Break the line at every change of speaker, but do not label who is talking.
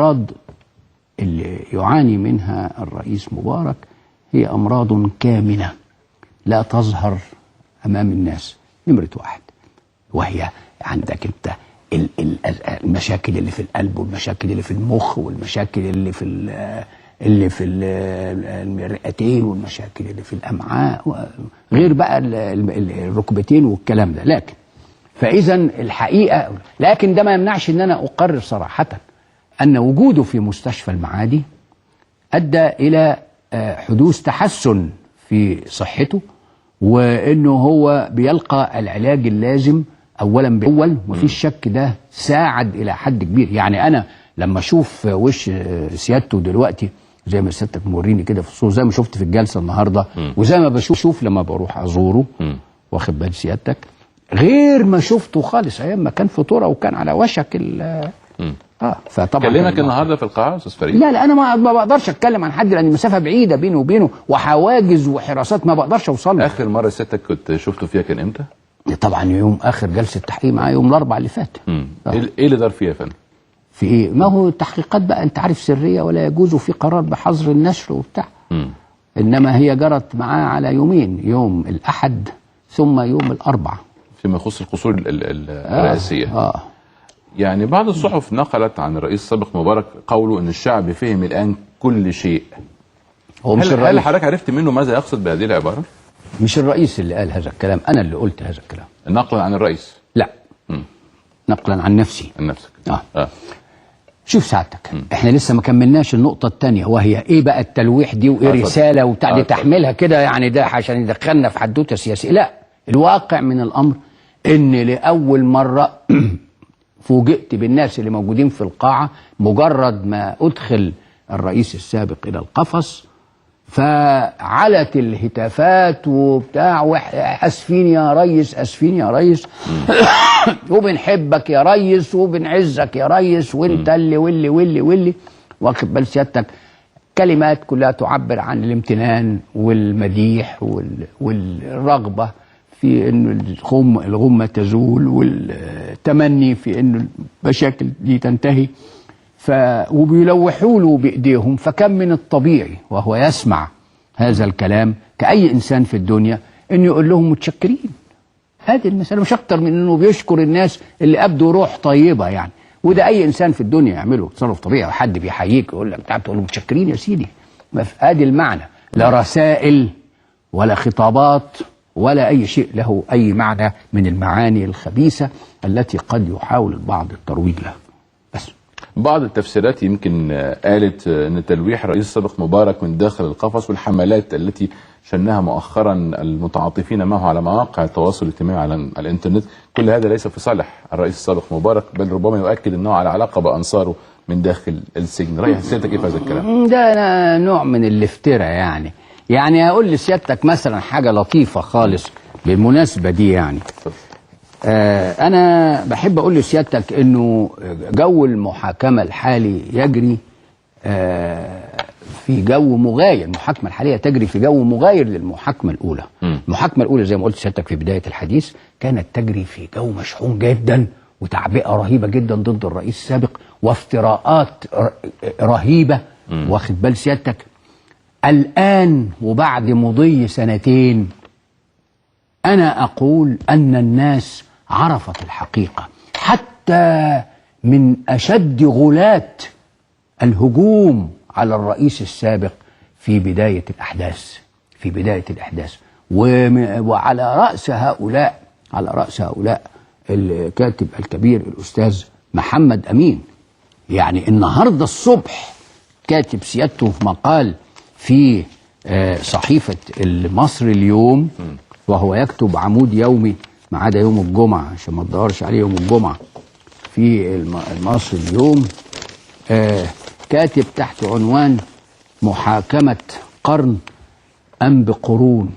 الأمراض اللي يعاني منها الرئيس مبارك هي أمراض كامنة لا تظهر أمام الناس. نمرة واحد، وهي عندك أنت المشاكل اللي في القلب، والمشاكل اللي في المخ، والمشاكل اللي في الرئتين، والمشاكل اللي في الأمعاء، غير بقى الركبتين والكلام ده. لكن فإذا الحقيقة، لكن ده ما يمنعش إن أنا أقرر صراحة أن وجوده في مستشفى المعادي أدى إلى حدوث تحسن في صحته، وإنه هو بيلقى العلاج اللازم أولا بأول، ومفيش شك ده ساعد إلى حد كبير. يعني أنا لما أشوف وش سيادته دلوقتي زي ما سيادتك موريني كده في الصورة، زي ما شفت في الجلسة النهاردة، وزي ما بشوف لما بروح أزوره، واخد بال سيادتك، غير ما شفته خالص أيام ما كان في طرة وكان على وشك فطبعا
كلمك النهارده في القاعة استاذ فريد؟
لا لا، انا ما بقدرش اتكلم عن حد لان المسافة بعيدة بيني وبينه، وحواجز وحراسات ما بقدرش اوصل له.
اخر مرة سيادتك كنت شفته فيها كان امتى؟
طبعا يوم اخر جلسه تحقيق معاه يوم الاربعاء اللي فات.
ايه اللي دار فيها يا فندم؟
في ايه؟ ما هو التحقيقات بقى انت عارف سرية ولا يجوز، وفي قرار بحظر النشر وبتاع. انما هي جرت معاه على يومين، يوم الاحد ثم يوم الاربعاء.
فيما يخص القصور الرئاسية. يعني بعض الصحف نقلت عن الرئيس السابق مبارك قوله ان الشعب فهم الان كل شيء.
هو مش
الرئيس. هل حضرتك عرفت منه ماذا يقصد بهذه العبارة؟
مش الرئيس اللي قال هذا الكلام، انا اللي قلت هذا الكلام.
نقلا عن الرئيس؟
لا. نقلا عن نفسي.
عن نفسك.
شوف سعادتك، احنا لسه ما كملناش النقطة الثانية، وهي ايه بقى التلويح دي، وايه رسالة وبتاع دي تحملها كده، يعني ده عشان يدخلنا في حدوتة سياسية. لا، الواقع من الامر ان لاول مرة فوجئت بالناس اللي موجودين في القاعة مجرد ما أدخل الرئيس السابق إلى القفص، فعلت الهتافات وبتاع، أسفين يا ريس، أسفين يا ريس، وبنحبك يا ريس، وبنعزك يا ريس، وانت اللي واللي واللي واللي، واخد بال سيادتك، كلمات كلها تعبر عن الامتنان والمديح والرغبة في انه الغمة تزول، والتمني في انه المشاكل دي تنتهي. وبيلوحوا له بايديهم. فكم من الطبيعي وهو يسمع هذا الكلام كأي انسان في الدنيا انه يقول لهم متشكرين. هذه المسألة مش اكتر من انه بيشكر الناس اللي ابدوا روح طيبة يعني، وده اي انسان في الدنيا يعمله تصرف طبيعي. حد بيحييك يقول لك تعال، تقول له متشكرين يا سيدي. ادي المعنى، لا رسائل ولا خطابات ولا أي شيء له أي معنى من المعاني الخبيثة التي قد يحاول البعض الترويج لها. بس
بعض التفسيرات يمكن قالت أن تلويح الرئيس السابق مبارك من داخل القفص والحملات التي شنها مؤخرا المتعاطفين معه على مواقع التواصل الاجتماعي على الانترنت، كل هذا ليس في صالح الرئيس السابق مبارك، بل ربما يؤكد أنه على علاقة بأنصاره من داخل السجن. رأي سيادتك كيف هذا الكلام؟
ده نوع من الافتراء. يعني اقول لسيادتك مثلا حاجة لطيفة خالص بالمناسبة دي. يعني انا بحب اقول لسيادتك انه جو المحاكمة الحالي يجري في جو مغاير. المحاكمة الحالية تجري في جو مغاير للمحاكمه الاولى. المحاكمة الاولى زي ما قلت لسيادتك في بداية الحديث كانت تجري في جو مشحون جدا وتعبئه رهيبة جدا ضد الرئيس السابق، وافتراءات رهيبة، واخد بال سيادتك. الآن وبعد مضي سنتين أنا أقول أن الناس عرفت الحقيقة، حتى من أشد غلاة الهجوم على الرئيس السابق في بداية الأحداث، في بداية الأحداث، وعلى رأس هؤلاء، على رأس هؤلاء الكاتب الكبير الأستاذ محمد أمين. يعني النهاردة الصبح كاتب سيادته في مقال في صحيفة المصري اليوم، وهو يكتب عمود يومي ما عدا يوم الجمعة عشان ما تدورش عليه يوم الجمعة، في المصري اليوم كاتب تحت عنوان محاكمة قرن أم بقرون.